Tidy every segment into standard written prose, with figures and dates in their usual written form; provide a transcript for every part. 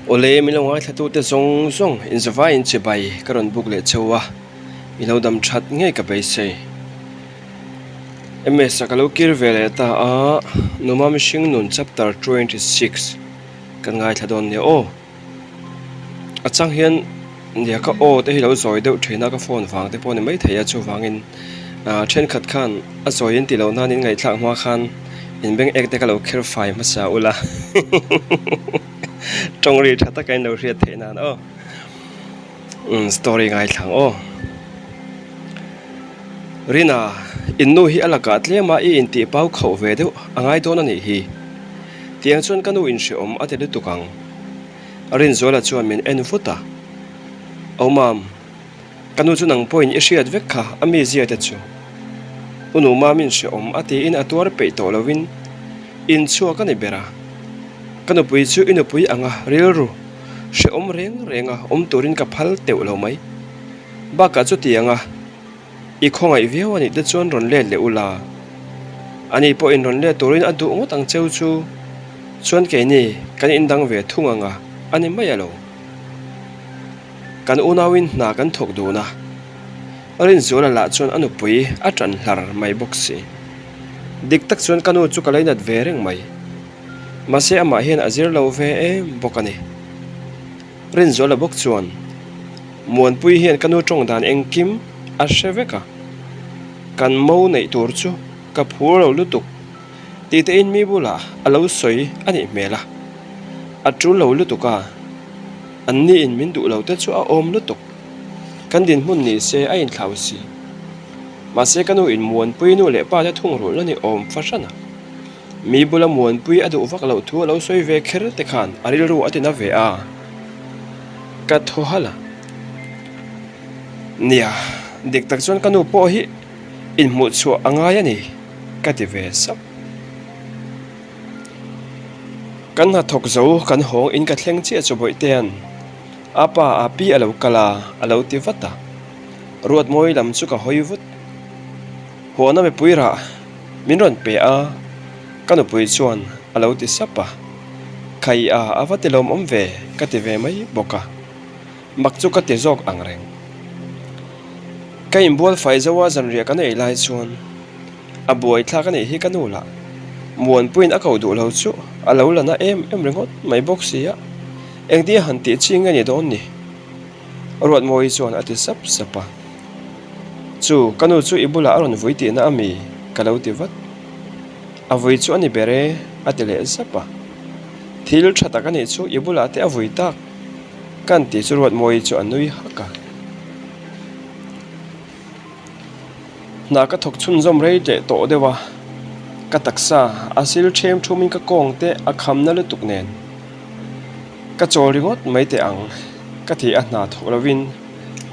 Awle min lo ngaithlatute zawng zawng inzavaiin chibai ka rawn buk leh cheu a, i lo dam that ngei ka beisei. MS a ka lo kir ve leh ta a, Numa mihring nun chapter 26 kan ngaithla dawn nia aw. A chang hian nia ka aw te hi lo zawi deuh thin a ka phone vang te pawh a ni maithei a chuvangin ah thenkhat khan a zawi in tih loh nan in ngaihthlak hma khan in beng ek te ka lo kher fai hmasa ula tawng ri tha taka in lo hriat theih nan aw umm story ngaithla ang aw Rina in nu hi a lakah tlem a i intih pau khauh ve deuh a ngai dawn a nih hi tiang chuan ka nu inhreawm a ti lutuk ang. Rinzuala chuan min en vut a, Aw Mam, ka nu chu nang pawhin i hriat vek kha a mizia te chu. U nu Mamin hrehawm a tiin a tuar peih tawh loin inchhuak a ni ber a. Ka nupui chu i nupui anga rilru hrehawm reng renga awm turin ka phal teuh lo mai. Bakah chutianga. I khawngaih viau a nih te chuan rawn let leh ula. Ani pawhin rawn let turin a duh ngawt ang cheu chu. Chuan keini kan indang ve thung anga a ni mai alo. Kan unauin hna kan thawk dun a. Rinzuala lah chuan a nupui a ṭan hlar mai bawk si. Dik tak chuan ka nu chu ka leinat ve reng mai. Mahse amah hian a zir lo ve em bawk a ni. Rinzuala bawk chuan, Muanpui hian ka nu tawng dan engkim a hre vek a, kan mo neih tur chu ka phur lo lutuk tih te in mi bulah a lo sawi a nih hmel a, a tul lo lutuk a, an ni in min duh lo te chu a awm lutuk, kan dinhmun ni se a inthlau si. Mahse ka nu in Muanpui nu leh pa te thungrulh a ni awm fahran a. Mi bula muanpui a duh vak loh thu a lo sawi ve kher te khan a rilru a tina ve a, ka thaw halh a. Nia, dik tak chuan ka nu pawh hi inhmuh chhuah a ngai a ni, ka ti ve sap. Kan hnathawk zo kan hawng in ka thleng chiah chu Bawihte-a'n a pa a pi a lo kal a, a lo ti vat a. Ruatmawi lam chu ka hawi vut. Huana mipui rah min rawn pe a, ka nupui chuan a lo ti sap a. Khai a, a va ti lawmawm ve ka ti ve mai bawk a, mak chu ka ti zawk ang reng. Ka inbual fai zo a zanriah kan ei lai chuan a buai thlak a nih hi ka nu lah Muanpuiin a ko duh lo chu a lo la na em em ringawt mai bawk si a, engtia han tih chi nge ni dawn ni? Ruatmawi chuan a ti sap sap a. Chu, ka nu chu i bulah a rawn vui tihna a mi? ka lo ti vat. A vui chu a ni ber e, a ti leh zap a. Thil tha tak a nih chu i bulah te a vui tak, kan tih chu Ruatmawi chu a nui hak a. Hna ka thawk chhunzawm rei leh tawh deuh a, ka taksa a sil ṭhem ṭhumin ka kawng te a khamna lutuk nen. Ka chawl ringawt mai teh ang, ka ti a hna thawk lovin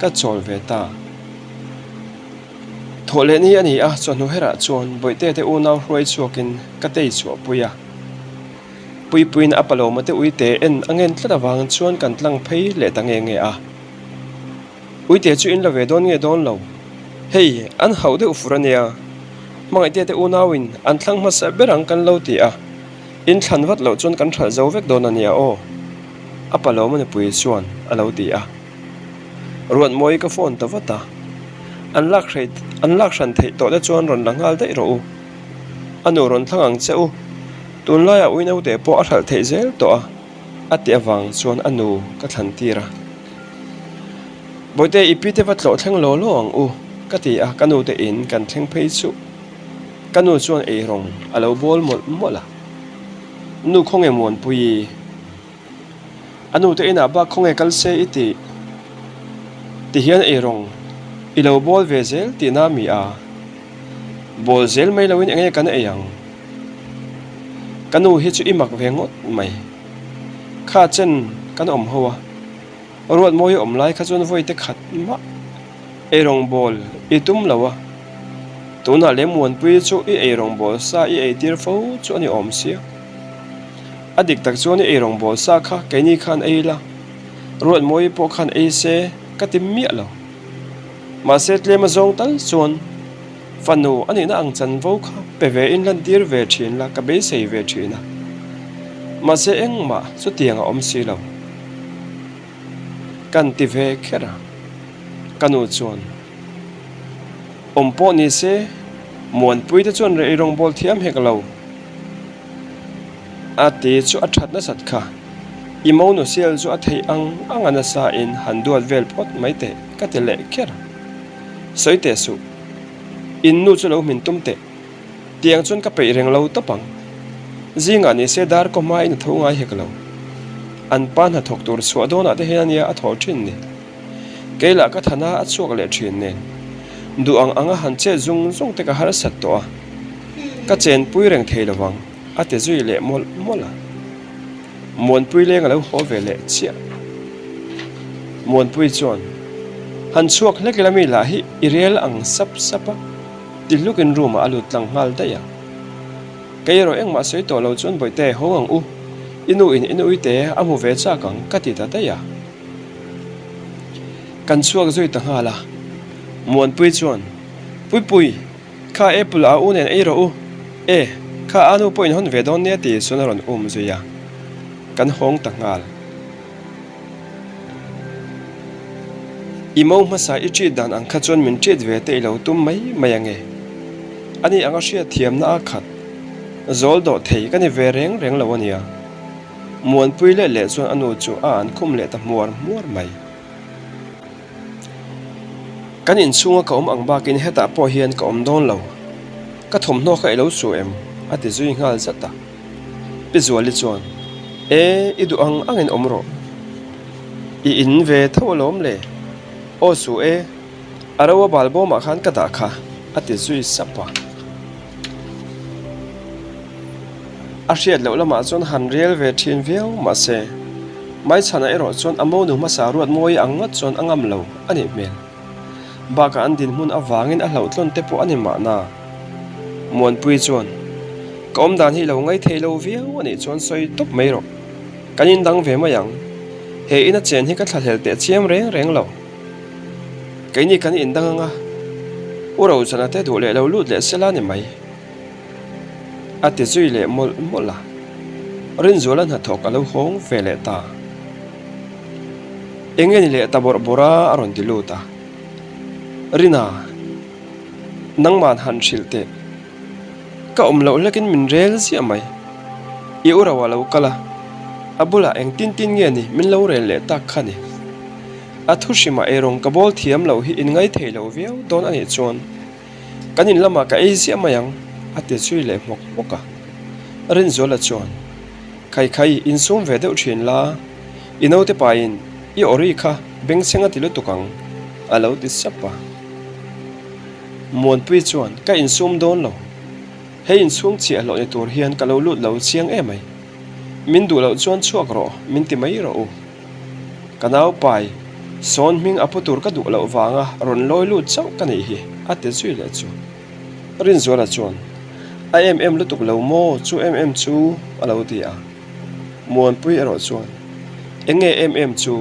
ka chawl ve ta. Thawh leh ni a ni a, chawhnu herah chuan Bawihte te unau hruai chhuakin ka tei chhuah pui a. Puipuiin a palawma te uite en a ngen tlat avang chuan kan tlang phei leh ta nge nge a. Uite chu in la ve dawn nge dawn lo? Hei, an hauh deuh fur a nia. Hmangaihte te unauin an thlang hmasa ber ang kan lo ti a. In thlan vat loh chuan kan hralh zo vek dawn a nia aw, a pa lawm a nupui chuan a lo ti a. Ruatmawi ka phone ta vat a, an lak hrei an lak hran theih tawh te chuan rawn la nghal daih rawh u. A nu rawn thlang ang che u, tunlaiah ui naute pawh a hralh theih zel tawh a, a tih avang chuan a nu ka thlan tir a. Bawihte i pi te va tlawh thleng law law ang u, ka ti a, ka nute in kan thleng phei chuh. Ka nu chuan eirawng a lo bawl mawlh mawlh a, Nu khawnge Muanpuii? A nu te inah bak khawnge kal se i tih? Ti hian eirawng i lo bawl ve zel tihna mi a? Bawl zel mai loin enge kan ei ang? Ka nu hi chu i mak ve ngawt mai. Kha chen kan awm ho a. Ruatmawi awm lai kha chuan vawi te khat mah eirawng bawl i tum lo a, tunah leh Muanpui chu i eirawng bawl sa i eitir fo chu a ni awm sia. A dik tak chuan i eirawng bawl sa kha keini khan ei la, Ruatmawi pawh khan ei se ka ti miah lo. Mahse tlem a zawng tal chuan fanu a nihna ang chanvo kha pe ve in lantir ve thin la ka beisei ve thin a. Mahse engmah chutiang a awm si lo. Kan ti ve kher a, ka nu chuan awm pawh ni se Muanpui te chuan rei rawngbâwl thiam hek lo a ti chu a that nasat kha. I monu sial chu a theih ang ang a nasa in han duat vel phawt mai teh ka ti leh kher a. Sawi teh suh, in nu chu lo hmin tum teh. Tiang chuan ka peih reng lo tawp ang. Zingah ni se dar kaw hmain a tho ngai hek lo. An pa hnathawk tur chhuah dawnah te hian ania a thaw thin ni. Kei lah ka thana a chhuak leh thin nen. Duh ang anga han chet zung zung te ka harsat tawh a. Ka chenpui reng thei lo vang, a ti zui leh mawlh mawlh a. Muanpui leng a lo haw ve leh chiah. Muanpui chuan, Han chhuak hlek ila mi lah hi i rel ang sap sap a. Ti hlukin room ah a lut tlang nghal daih a. Kei erawh engmah sawi tawh lo chuan Bawihte hawng ang u, i nu in i nuite a hmu ve chak ang ka ti ta daih a. Kan chhuak zui ta nghal a. Muanpui chuan, Puipui, kha apple a u nen ei rawh u, e, kha a nu pawh in hawn ve dawn nia ti chuan a rawn um zui a. Kan hawng ta nghal. I mo hmasa i treat dan ang kha chuan min treat ve te i lo tum mai mai ange. Ani anga hriat thiamna a khat zawl dawh thei ka ni ve reng reng lo ania. Muanpui leh leh chuan a nu chu a an khum leh ta hmuar hmuar mai. Kan inchhunga ka awm ang bakin hetah pawh hian ka awm dawn lo. Ka thawmhnaw kha i lo su em? a ti zui nghal zat a. Pi Zuali chuan, E, i duh ang angin awm rawh. I in ve tho alawm le. Aw su e, a ro a bal bawmah khan ka dah kha, a ti zui sap a. A hriat loh lamah chuan han rel ve thin viau mahse, Maichhana erawh chuan a monu hmasa ruat mawi ang ngawt chuan a ngam lo a nih hmel. Bakah an dinhmun avangin a hlauhtlawn te pawh a ni mahna. Muanpui chuan, Ka awm dan hi i lo ngai thei lo viau a nih chuan sawi tawp mai rawh. Kan indang ve mai ang. He ina chen hi ka thlahlel teh chiam reng reng lo. Keini kan indang anga U Rochana te duh leh lo lut leh sela ni mai. A ti zui leh mawlh mawlh a. Rinzuala hnathawk a lo hawng ve leh ta. Eng nge ni leh ta bawrh bawrh a a rawn ti lut a. Rina, nangman han hrilh teh. Ka awm loh hlekin min rel ziah mai. I u ro a lo kal a, a bulah eng tin tin nge ni min lo rel leh tak kha ni. A thu hrimah eirawng ka bawl thiam loh hi in ngaithei lo viau dawn a nih chuan Kan in lamah ka ei ziah mai ang, a ti zui leh hmawk hmawk a. Rinzuala chuan, Khai khai, insum ve deuh thin la, i naute pain i awri kha bengchheng a ti lutuk ang, a lo ti sap a. Muanpui chuan, Ka insum dawn lo, hei inchhung chhiahhlawh ni tur hian ka lo lut lo chiang em ai. Min duh loh chuan chhuak rawh, min ti mai rawh u. Ka nau pai, sawn hming a pu tur ka duh loh vanga rawn lawi lut chauh ka nih hi, a ti zui leh chu. Rinzuala chuan, A em em lutuk lo maw, chu em em chu, a lo ti a. Muanpui erawh chuan, Eng nge em em chu?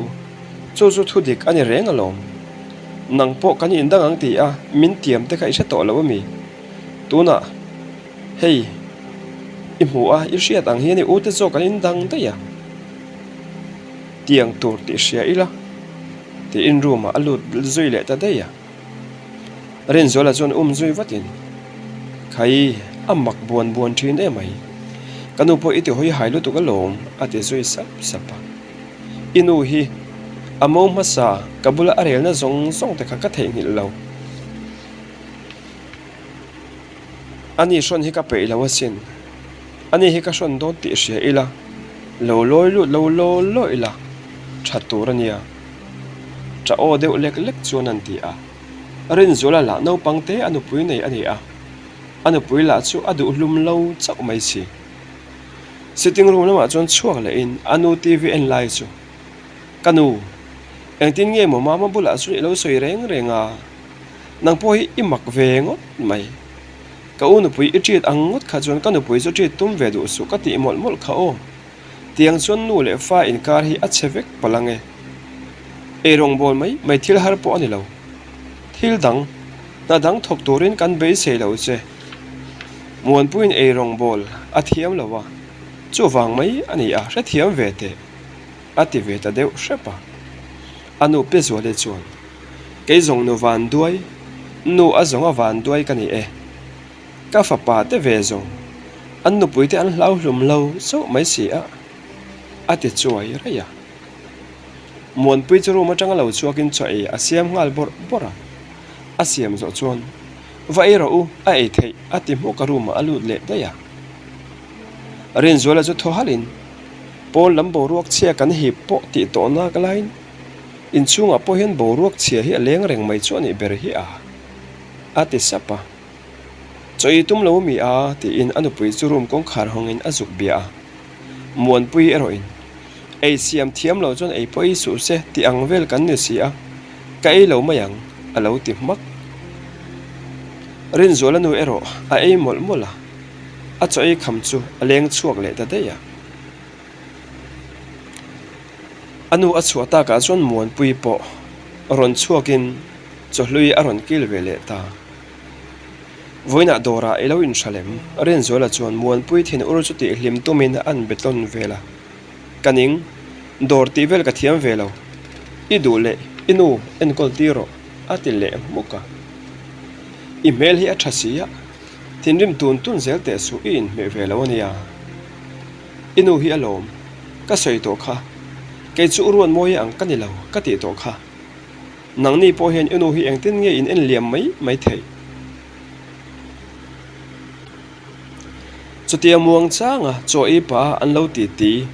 Chu chu thu dik a ni reng alawm. Nang pawh kan indang ang ti a, min tiam te kha i hre tawh lo ami? Tunah hei i hmu a, i hriat ang hian i ute zawk an indang daih a. Tiang tur tih hria ila tiin room ah a lut zui leh ta daih a. Rinzuala chuan um zui vatin, Khai, a mak buan buan thin em mai. Ka nu pawh i ti hawi hai lutuk alawm a ti zui sap sap a. I nu hi a mo hmasa ka bula a relna zawng zawng te kha ka theihnghilh lo. Ani hrawn hi ka peih lo asin. Ani hi ka hrawn dawn tih hria ila, lo lawi lut lo law law ila, tha tur a nia. Tha aw deuh lek lek chuan an ti a. Rinzuala lah naupang te a nupui nei a ni a, a nupui lah chu a duh hlum lo chauh mai si. Sitting room lamah chuan chhuak lehin a nu TV en lai chu, Ka nu, engtin nge maw mama bulah chuan i lo sawi reng reng a? Nang pawh hi i mak ve ngawt mai. Ka u nupui i treat ang ngawt kha chuan ka nupui chu treat tum ve duh suh ka tih mawlh mawlh kha aw. Tiang chuan nu leh fa inkar hi a chhe vek palh ang e. Eirawng bawl mai mai thil har pawh a ni lo. Thil dang, hna dang thawk turin kan beisei lo che. Muanpuiin eirawng bawl a thiam lo a. Chuvang mai a ni a, hrethiam ve teh, a ti ve ta deuh hrep a. A nu pe Zuali chuan, Kei zawng nu van duai, nu a zawng a van duai ka ni e. Ka fapa te ve zawng, an nupui te an hlau hlum lo chauh mai si a, a ti chuai raih a. Muanpui chu room atanga lo chhuakin chaw ei a siam nghal bawrh bawrh a. A siam zawh chuan, Va ei rawh u, a ei theih, a ti hmuk a room ah a lut leh daih a. Rinzuala chu thaw halhin, Pawn lam boruak chhia kan hip pawh tih tawh nak laiin inchhungah pawh hian boruak chhia hi a leng reng mai chu a nih ber hi a, a ti sap a. Chaw ei tum lo mi a? tiin a nupui chu room kawngkhar hawngin a zuk bia a. Muanpui erawhin, Ei siam thiam lo chuan ei pawh ei suh se tih ang vel kan ni si a, ka ei lo mai ang, a lo ti hmak. Rinzuala nu erawh a ei mawlh mawlh a, a chaw ei kham chu a leng chhuak leh ta daih a. A nu a chhuah takah chuan Muanpui pawh rawn chhuakin chawhlui a rawn kil ve leh ta. Vawiinah dawrah i lo inhra lem? Rinzuala chuan Muanpui thin ur chu tih hlim tumin a an be tawn vel a. Ka ning, dawr tih vel ka thiam ve lo. I duh leh i nu enkawl tir rawh, a ti leh hmuk a. I hmel hi a tha si a, thinrim tun tun zel teh suh i inhmeh ve lo a nia. I nu hi a lawm, ka sawi tawh kha. Kei chu u Ruanmawia ang ka ni lo, ka tih tawh kha. Nangni pawh hian i nu hi engtin nge in en liam mai mai theih? Chutia muang changa chaw ei pah a an lo ti ti,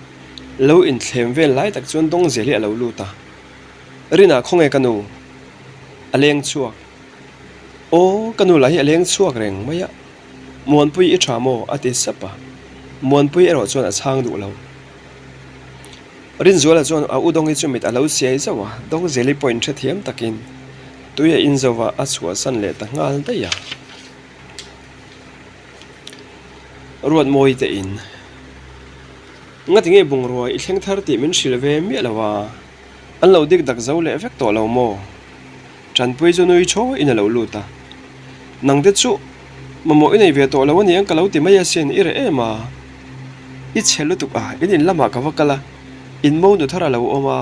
lo inthlem vel lai tak chuan Dawngzel hi a lo lut a. Rinah khawnge ka nu? A leng chhuak. Aw, ka nu lah hi a leng chhuak reng mai a. Muanpui i tha maw? a ti sap a. Muanpui erawh chuan a chhang duh lo. Rinzuala chuan a u Dawngi chu mit a lo siai zauh a, Dawngzeli pawh inhrethiam takin tui a in zo va, a chhuahsan leh ta nghal daih a. Ruatmawi te in, Ngati nge bungrua i thleng thar tih min hrilh ve miah lo a, an lo dik dak zo leh vek tawh lo maw? Tanpui chu nui thawiin a lo lut a, Nangte chu mamawh i nei ve tawh lo aniang ka lo ti mai asin, i reh em a? I chhe lutuk a, in in lamah ka va kal a, in mo nu thar a lo awm a,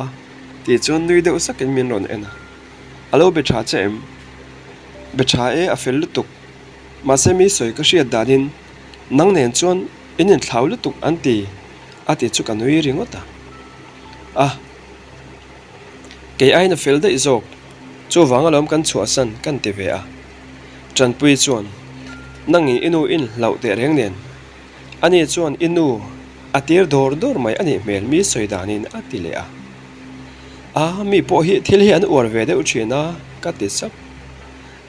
tih chuan nui deuh sakin min rawn en a. A lo be tha che em? Be tha e, a fel lutuk. Mahse mi sawi ka hriat danin nang nen chuan in inthlau lutuk an ti, a ti chu ka nui ringawt a. A. Kei aiin a fel daih zawk, chuvang alawm kan chhuahsan kan ti ve a. Tanpui chuan, Nangin i nu in hlauh teh reng nen, ani chuan i nu a tir dawr dawr mai a nih hmel mi sawi danin a ti leh a. A, mi pawh hi thil hi an uar ve deuh thin a, ka ti sap.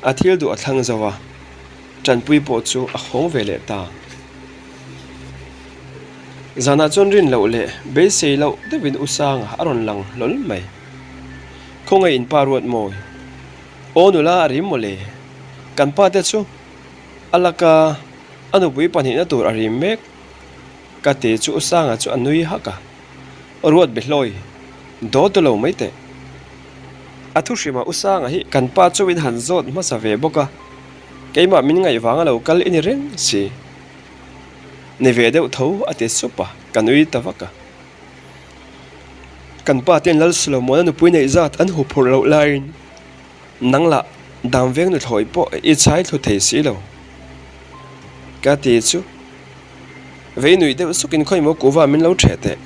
A thil duh a thlang zo a, Tanpui pawh chu a hawng ve leh ta. Zanah chuan rin loh leh beisei loh deuhin U Sanga a rawn lang hlawl mai. Khawngaih in pa ruat mawi. Aw nula a rim mawle. Kan pa te chu a laka a nupui pahnihna tur a rim mek. Ka ti chu U Sanga chu a nui hak a. Ruat Behlawi, daw tu lo mai teh. A thu hrimah U Sanga hi kan pa chauhin han zawt hmasa ve bawk a, keimah min ngaih vanga lo kal i ni reng si. Ni ve deuh tho a ti sup a, ka nui ta vak a. Kan pa ten Lal Solomona nupui neih zat an huphurh loh laiin nang lah dam veng nuthlawi pawh i chhai thlu thei si lo. Ka ti chu vei nuih deuh sukin khawi maw kuhva min lo ṭheh teh.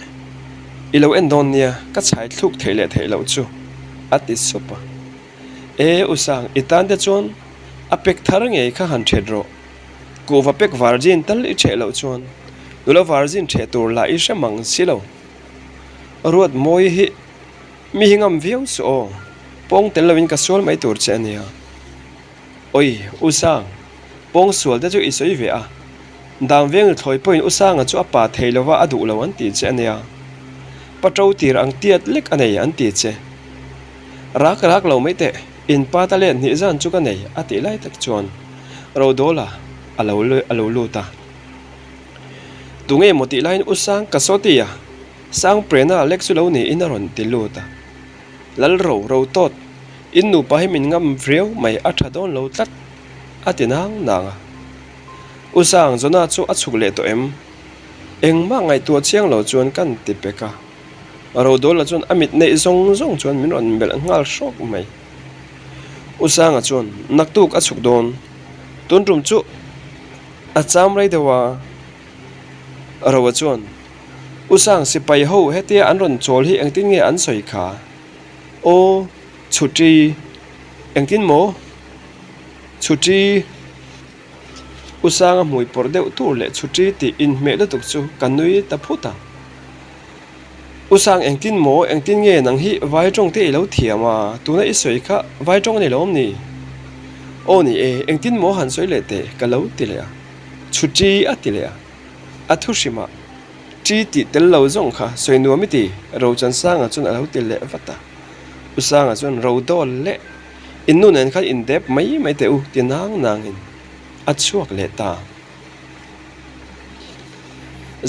I lo en dawn nia, ka chhai thluk theih leh theih loh chu a ti sup a. E U Sang, i tan te chuan a pek thar ngei kha han ṭhet rawh. Kuhva pek virgin tal i ṭheh loh chuan nula virgin ṭheh tur lah i hre mang si lo. Ruat mawi hi mi hi ngam viau suh aw, pawng tel loin ka sual mai tur che a nia. Awi, U Sang, pawng sual te chu i sawi ve a, dam veng ri thlawi pawhin U Sanga chu a pa thei lova a duh lo an ti che a nia. Pa ṭo tir ang tiat lek a nei an ti che. Rak rak lo mai teh, in pa ta let hnih zan chu ka nei a tih lai tak chuan Rodawla a lo a lo lut a. Tunge maw tih laiin U Sang ka saw ti a, Sang Prena lek chu lo niin a rawn ti lut a. Lal ro ro tawt, in nupa hi min ngam viau mai a tha dawn lo tlat a ti nang nang a. U Sang, Jonah chu a chhuk leh tawh em? Engmah ngaihtuah chiang lo chuan kan ti pek a. Rodawla chuan a mit neih zawng zawng chuan min rawn melh nghal hrawk mai. U Sanga chuan naktuk a chhuk dawn. Tun tum chu a cham rei deuh a. Roa chuan, U Sang sipai ho hetia an rawn chawl hi engtin nge an sawi kha? Aw, chhuṭi. Engtin maw? Chhuṭi. U Sanga hmui pawrh deuh tur leh chhuṭi tih inhmeh lutuk chu ka nui ta phut a. U Sang engtin maw engtin nge nang hi vai tawng te i lo thiam a, tuna i sawi kha vai tawng a ni lo awm ni? Aw ni e, engtin maw han sawi leh teh ka lo ti leh a, chhuṭi a ti leh a, a thu hrimah ṭi tih tel lo zawng kha sawi nuam i ti, Rochansanga chuan a lo ti leh vat a. U Sanga chuan ro dawl leh In nu nen khan indep mai mai teh u ti nang nangin a chhuak leh ta.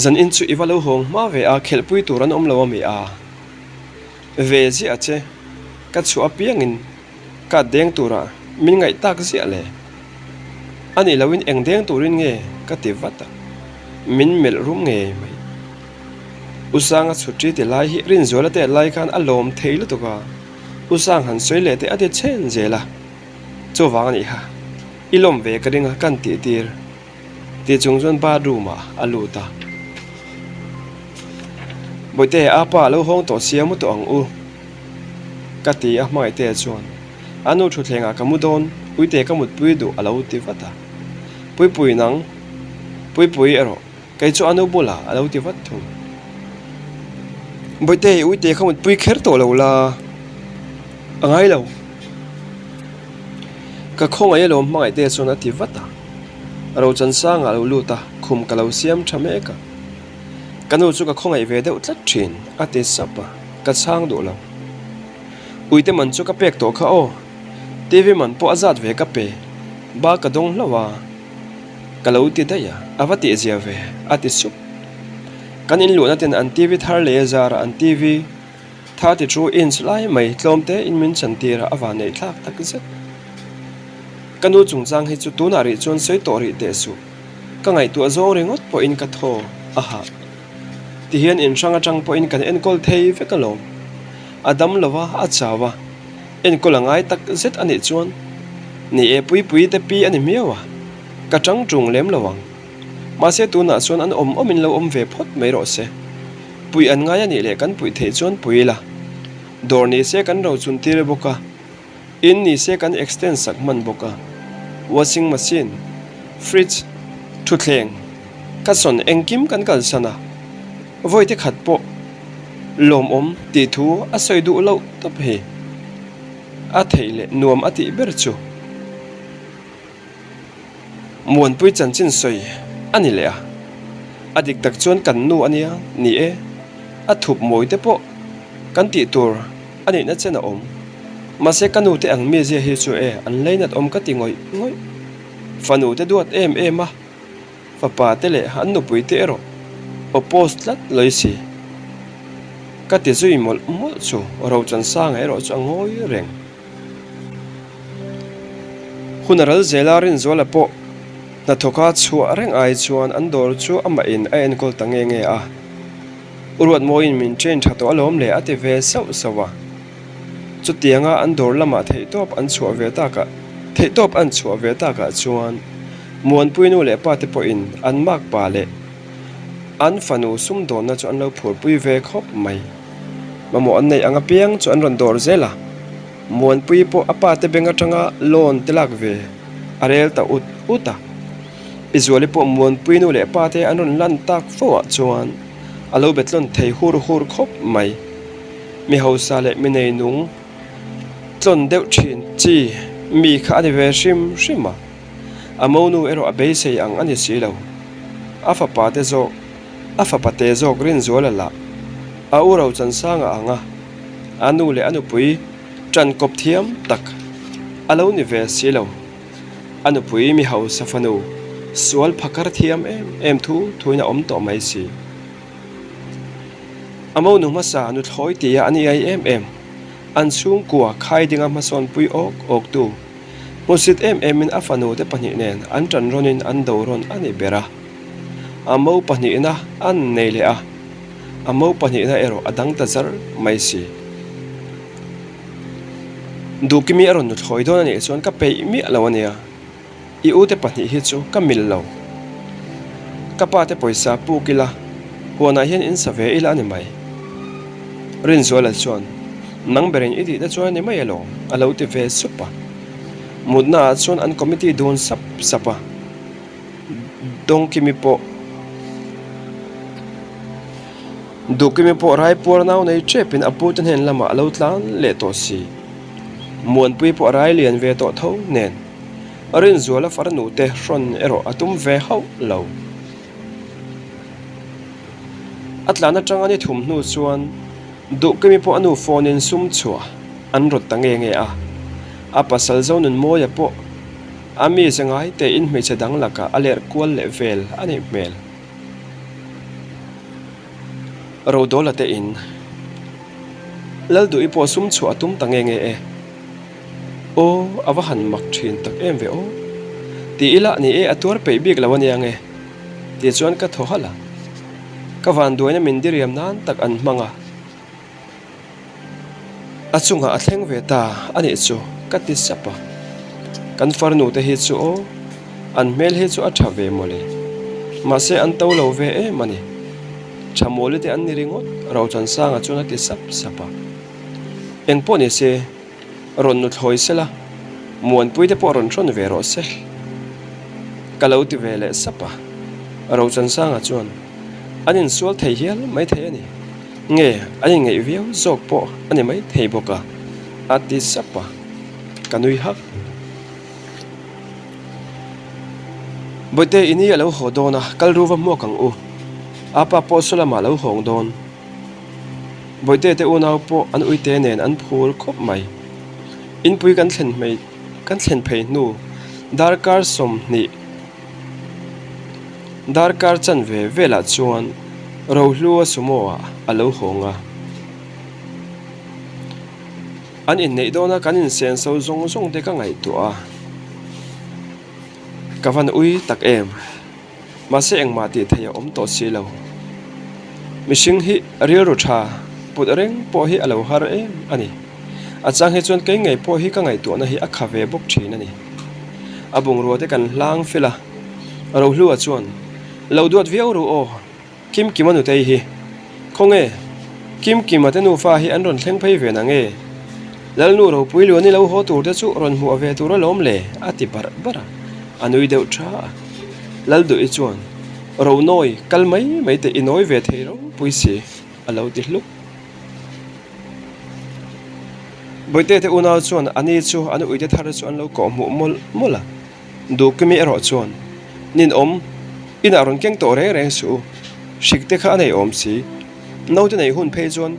Zan in chu i va lo hawng hma ve a, khelhpui tur an awm lo a mi a. Ve ziah che, ka chhuah apiangin ka deng turah min ngaih tak ziah le. A nih loin eng deng turin nge ka ti vat a, min melh rum ngei mai. U Sanga chhutri ti lai hi Rinzuala te lai khan a lawm thei lutuk a. U Sang han sawi leh teh a ti chhen zel a, chuvang a nih kha, i lawm ve ka ring a kan tih tir tih chung chuan bathroom ah a lut a. Bawihte a pa a lo hawng tawh sia mu tawh ang u ka ti a hmangaihte chuan a nu thutthleng ah ka mu dawn Puite ka mutpui duh a lo ti vat a, Puipui nang Puipui erawh Kei chu a nu bulah a lo ti vat thung. Bawihte i uite kha mutpui kher tawh lo la, a ngai lo. Ka khawngaih alawm hmangaihte chuan a ti vat a. Rochansanga a lo lut a, khum ka lo siam tha mek a. Ka nu chu ka khawngaih ve deuh tlat thin, a ti sap a, ka chhang duh lo. Uite man chu ka pek tawh kha aw, TV man pawh a zat ve ka pe, ba ka dawng hlauh a. Ka lo ti daih a, a va tih zia ve, a ti sup. Kan inluhna ten an TV thar leh a zar a, an TV 32 inch lai mai tlawm te in min chan tir a, a van neih thlak tak zet. Ka nu chungchang hi chu tunah rih chuan sawi tawh rih teh suh. Ka ngaihtuah zawng ringawt pawhin ka thaw a hah. Tihian inhrang atang pawhin kan enkawl thei vek alawm. A dam lo a, a chau a. Enkawl a ngai tak zet a nih chuan ni e Puipui te pi a ni miau a, ka chang tung lem lo ang. Mahse tunah chuan an awm awmin lo awm ve phawt mai rawh se. Puih an ngai a nih leh kan puih theih chuan pui ila. Dawr ni se kan ro chun tir bawk a, in ni se kan extend sak hman bawk a. Washing machine, fridge, thutthleng, ka sawn engkim kan kalsan a, vawite khat pawh Lawmawm tih thu a sawi duh loh tawp hi a theih leh nuam a tih ber chu Muanpui chanchin sawi a ni leh a, a dik tak chuan kan nu a nia ni e, a thup mawi te pawh kan tih tur a nihna chen a awm. Mahse ka nu te ang mizia hi chu e an leinat awm ka ti ngawih ngawih. Fanu te duat em em a. Fapa te leh an nupui te erawh oppose tlat lawih si. Ka ti zui mawlh mawlh chu Rochansanga erawh chu a ngawi reng. Hun a ral zel a, Rinzuala pawh hnathawka chhuah reng ai chuan an dawr chu amah in a enkawl ta nge nge a. U Ruatmawiin min train tha tawh alawm le a ti ve sauh sauh a. Chutianga an dawr lamah theihtawp an chhuah ve takah theihtawp an chhuah ve takah chuan Muanpui nu leh pa te pawhin an makpa leh an fanu sumdawnna chu an lo phurpui ve khawp mai. Mamawh an neih ang apiang chu an rawn dawr zel a, Muanpui pawh a pa te beng atanga loan te lak ve a rel ta ut ut a. Pi Zuali pawh Muanpui nu leh pa te an rawn lan tak fo ah chuan a lo betlawn thei hur hur khawp mai. Mi hausa leh mi neinung tlawn deuh thin chi mi kha a ni ve hrim hrim a. A monu erawh a beisei ang a ni si lo. A fapa te zawk, a fapa te zawk Rinzuala lah a u Rochansanga ang a, a nu leh a nupui ṭan kawp thiam tak a lo ni ve si lo. A nupui mi hausa fanu sual phakar thiam em em thu thuin a awm tawh mai si. A monu hmasa nuthlawi tia an iai em em, an chhungkua khaidinga hmasawnpui awk awktu, Hmusit em emin a fanu te pahnih nen an ṭan rawnin an do rawn a ni ber a. A mo pahnihna an nei leh a, a mo pahnihna erawh a dang ta zar mai si. Duhkimi a rawn nuthlawi dawn a nih chuan ka peih miah lo a nia. I ute pahnih hi chu ka mil lo. Ka pa te pawisa puk ila, huanah hian in sa ve ila a ni mai. Rinzuala chuan, Nang berin i tihna chuan a ni mai alawm, a lo ti ve sup a. Mutnaah chuan an committee dun sap sap a. Dawngkimi pawh Duhkimi pawh raipuar nau nei tepin a pute hnen lamah a lo tlan leh tawh si. Muanpui pawh a rai lian ve tawh tho nen Rinzuala farnu te hrawn erawh a tum ve hauh lo. A tlan atanga ni thum hnu chuan Duhkimi pawh a nu phone in sum chhuah an rawt ta nge nge a, a pasal Zonunmawia pawh A mi ze ngai tein hmeichhe dang lakah a lerh kual leh vel a nih hmel. Rodawla te in Lalduhi pawh sum chhuah a tum ta nge nge e. Aw, a va han mak thin tak em ve aw. Ti ila ni e a tuar peih bik lo a nia nge. Ti chuan ka thaw halh a. Ka vanduaina min diriam nan tak an hmang a. A chungah a thleng ve ta a nih chu ka ti sap a, kan farnu te hi chu aw an hmel hi chu a tha ve mawle, mahse an to lo ve em a ni, tha mawli te an ni ringawt Rochansanga chuan a ti sap sap a, engpawh ni se rawn nuthlawi sela Muanpui te pawh rawn hrawn ve rawh se ka lo ti ve leh sap a, Rochansanga chuan an insual thei hial maithei a ni. Nge an inngeih viau zawk pawh a ni mai thei bawk a, a ti sap a, ka nui hak. Bawihte i ni a lo haw dawn a, kal ru va hmuak ang u. Apa pawh saw lamah a lo hawng dawn. Bawihte te unau pawh an uite nen an phur khawp mai. Inpui kan thlen hmei kan thlen phei hnu darkar 20. Darkar chanve velah chuan Rohlua sumo ah a lo hawng a. An inneih dawna kan insenso zawng zawng te ka ngaihtuah a, ka van ui tak em. Mahse engmah tih theih a awm tawh si lo. Mihring hi rilru tha put reng pawh hi a lo har em a ni. A chang hi chuan kei ngei pawh hi ka ngaihtuahna hi a kha ve bawk thin a ni. A bungrua te kan hlang fel a, Rohlua chuan, Lo duat viau ru aw, Kimkima nutei hi. Khawnge, Kimkima te nufa hi an rawn thleng phei ve na nge? Lalnu ropui luan i lo haw tur te chu rawn hmuah ve tur alawm le, a ti barh barh a, a nui deuh tha a. Lalduhi chuan, Ronawi, kal mai mai teh i nawi ve thei ropui si, a lo ti hluk. Bawihte te unau chuan a ni chu an uite thar chu an lo kawh hmuh mawlh mawlh a, Duhkimi erawh chuan, Ninawm, inah rawn keng tawh reng reng suh u, hrik te kha a nei awm si, naute nei hun phei chuan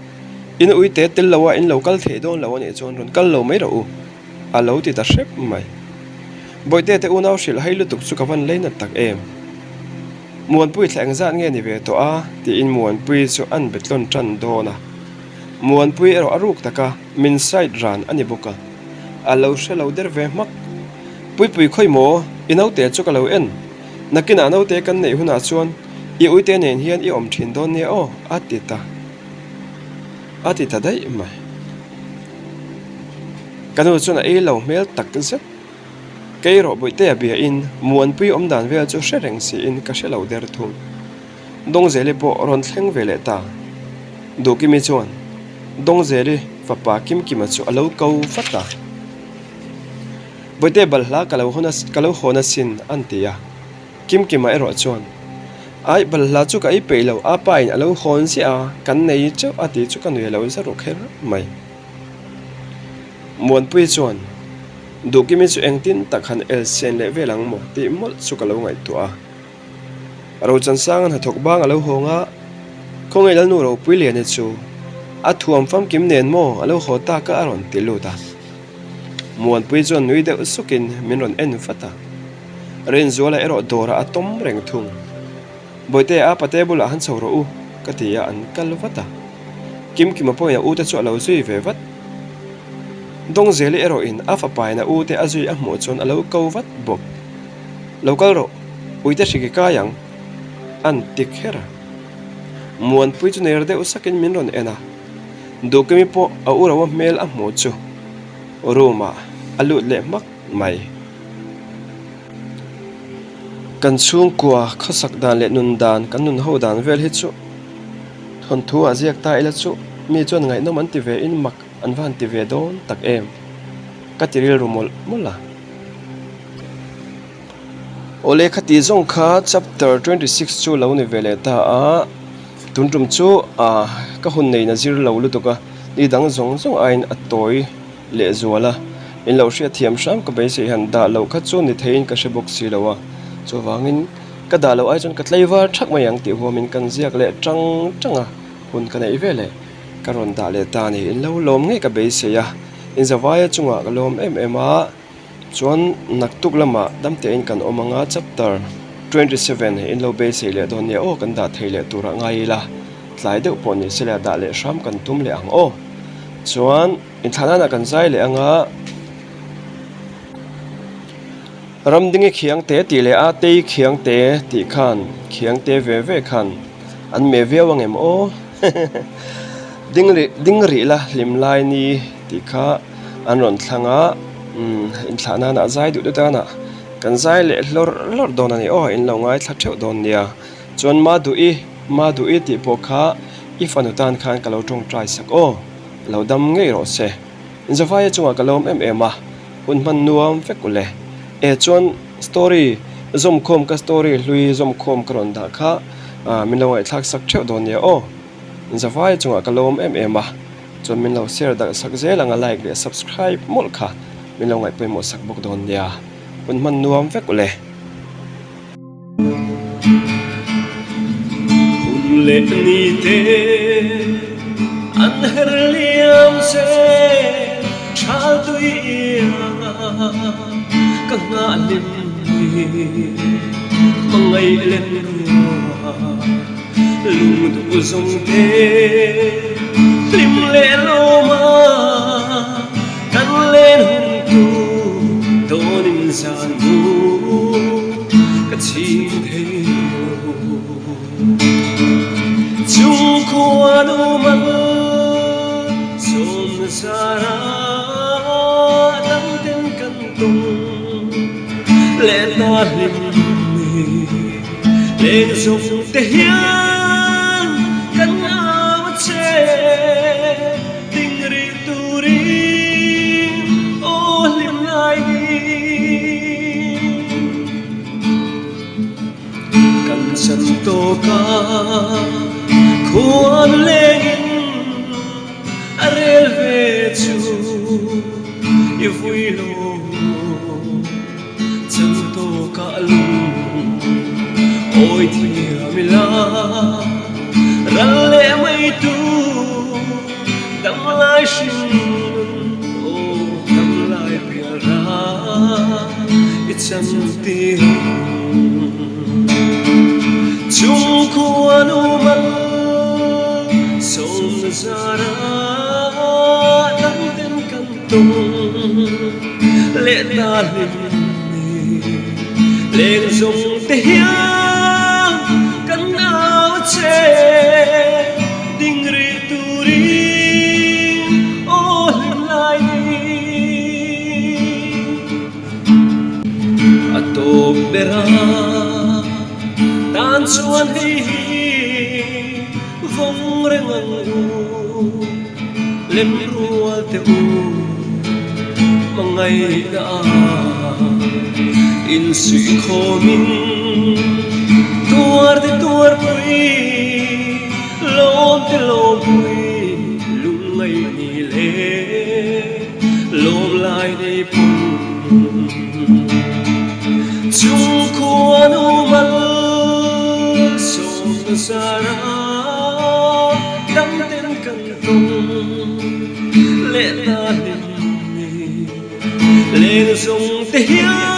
in uite tel lo a in lo kal thei dawn lo a nih chuan rawn kal lo mai rawh u, a lo ti ta hrep mai. Bawihte te unau hrilh hai lutuk chu ka van leinat tak em. Muanpui thla engzat nge ni ve tawh a? tiin Muanpui chu an be tlawn tan dawn a. Muanpui erawh a ruk taka min side ran a ni bawk a, a lo hre lo der ve hmak. Puipui khawi maw? I naute chu ka lo en. Nakinah naute kan neih hunah chuan i uite nen hian i awm thin dawn nia aw, a ti ta. A ti ta daih mai. Ka nu chuan a ei lo hmel tak zet. Kei erawh Bawihtea bia in Muanpui awm dan vel chu hre reng siin ka hre lo der thung. Dawngzeli pawh rawn thleng ve leh ta. Duhkimi chuan Dawngzeli fapa Kimkima chu a lo ko vat a. Bawihte balhla ka lo hawn ka lo hawn asin an ti a. Kimkima erawh chuan Aih balhla chu ka ei peih lo, a pa in a lo hawn ziah a, kan nei teuh a ti chu ka nui a lo za ru kher mai. Muanpui chuan, Duhkimi chu engtin tak han el sen leh vel ang maw? tih mawlh chu ka lo ngaihtuah a. Rochansanga hnathawk bang a lo hawng a, Khawngaih Lalnu Ropui Liani chu a thuam famkim nen maw a lo haw tak a a rawn ti lut a. Muanpui chuan nui deuh sukin min rawn en vat a. Rinzuala erawh dawrah a tawm reng thung. Bawihte a pate bulah han chho rawh u, ka ti a, an kal vat a. Kimkima pawhin a ute chu a lo zui ve vat. Dawngzeli erawhin a fapain a ute a zui a hmuh chuan a lo ko vat bawk. Lo kal rawh, uite hri ki kai ang. A'n ti kher a. Muanpui chu ner deuh sakin min rawn en a, Duhkimi pawh a u roa hmel a hmuh chu room ah a lut leh hmak mai. Kan chhungkua khawsak dan leh nun dan kan nun ho dan vel hi chu thawnthu ah ziak ta ila chu mi chuan ngaihnawm an ti ve in mak an va han ti ve dawn tak em ka ti rilru mawlh mawlh a. Awle khati zawng kha chapter 26 chu lo ni ve leh ta a, tun tum chu ah ka hun nei na zir lo lutuk a, ni dang zawng zawng aiin a tawi leh zual a, in lo hriat thiam hram ka beisei han dah loh kha chu ni theiin ka hre bawk si lo a, chuvangin ka dah loh ai chuan ka tlaivar thak mai ang tih huamin kan ziak leh tang tang a, hun ka neih ve leh ka rawn dah leh ta a ni, in lo lawm ngei ka beisei a, in zavaia chungah ka lawm em em a. Chuan naktuk lamah damtein kan awm anga chapter 27 in lo beisei leh dawn nia aw kan dah thei leh turah ngai ila tlai deuh pawh ni se leh dah leh hram kan tum leh ang aw. Chuan inthlahna kan zai leh anga Ramdingi khiangte tih leh a tei khiangte tih khan khiangte ve ve khan an meh viau ang em aw ding rih ding rih la hlim lai ni tih kha. An rawn thlang a, umm inthlah nana a zai duh deuh tan a, kan zai leh hlawrh hlawrh dawn a ni aw, in lo ngaithla theuh dawn nia. Chuan Maduhi, Maduhi tih pawh kha i fanu tan khan ka lo tawngtai sak aw, lo dam ngei rawh se. Inzavaia chungah ka lawm em em a, hun hman nuam vek u le. E chuan story zawmkhawm ka story hlui zawmkhawm ka rawn dah kha min lo ngaihthlak sak theuh dawn nia aw, Inzavaia chungah ka lawm em em a. Chuan min lo share darh sak zel ang a like leh subscribe mawlh kha min lo ngaih pawimawh sak bawk dawn nia. Hun hman nuam vek ule. Hun leh ni te an her liam zel thal tui ianga ka nghah hlim ni hmangaih len rua. Lung duh zawng te hlim leh lawm a, kan len hun tur dawnin zan bu ka chhing thei lo. Chung khua nu mal sawm zara dang ten kan tawng leh ta hlim ni. Leng zawng te hian kan au a che ding rih turin aw hlim lai ni. Kan chan tawk a khuan lengin a rel ve chu i vui lo. Chan tawkah lung awi thiam ila, ral leh mai tu damlai hringnun aw damlai pial ral i chan tir ang. Chung khuan u mal sawmna zara dang ten kan Tung leh ta hlim ni leng zawng te hian kan au che ding rih turin aw hlim lai ni a tawp ber a tan chuan hei hi vawng reng ang u. Lem rual te u hmangaihna a insuih khawmin tuar te tuar pui lawm te lawm pui lungngaih ni le lawm lai nei pawn chung khuan u mal sawmna zara dam ten kan Leh ta hlim ni leng zawng te hian.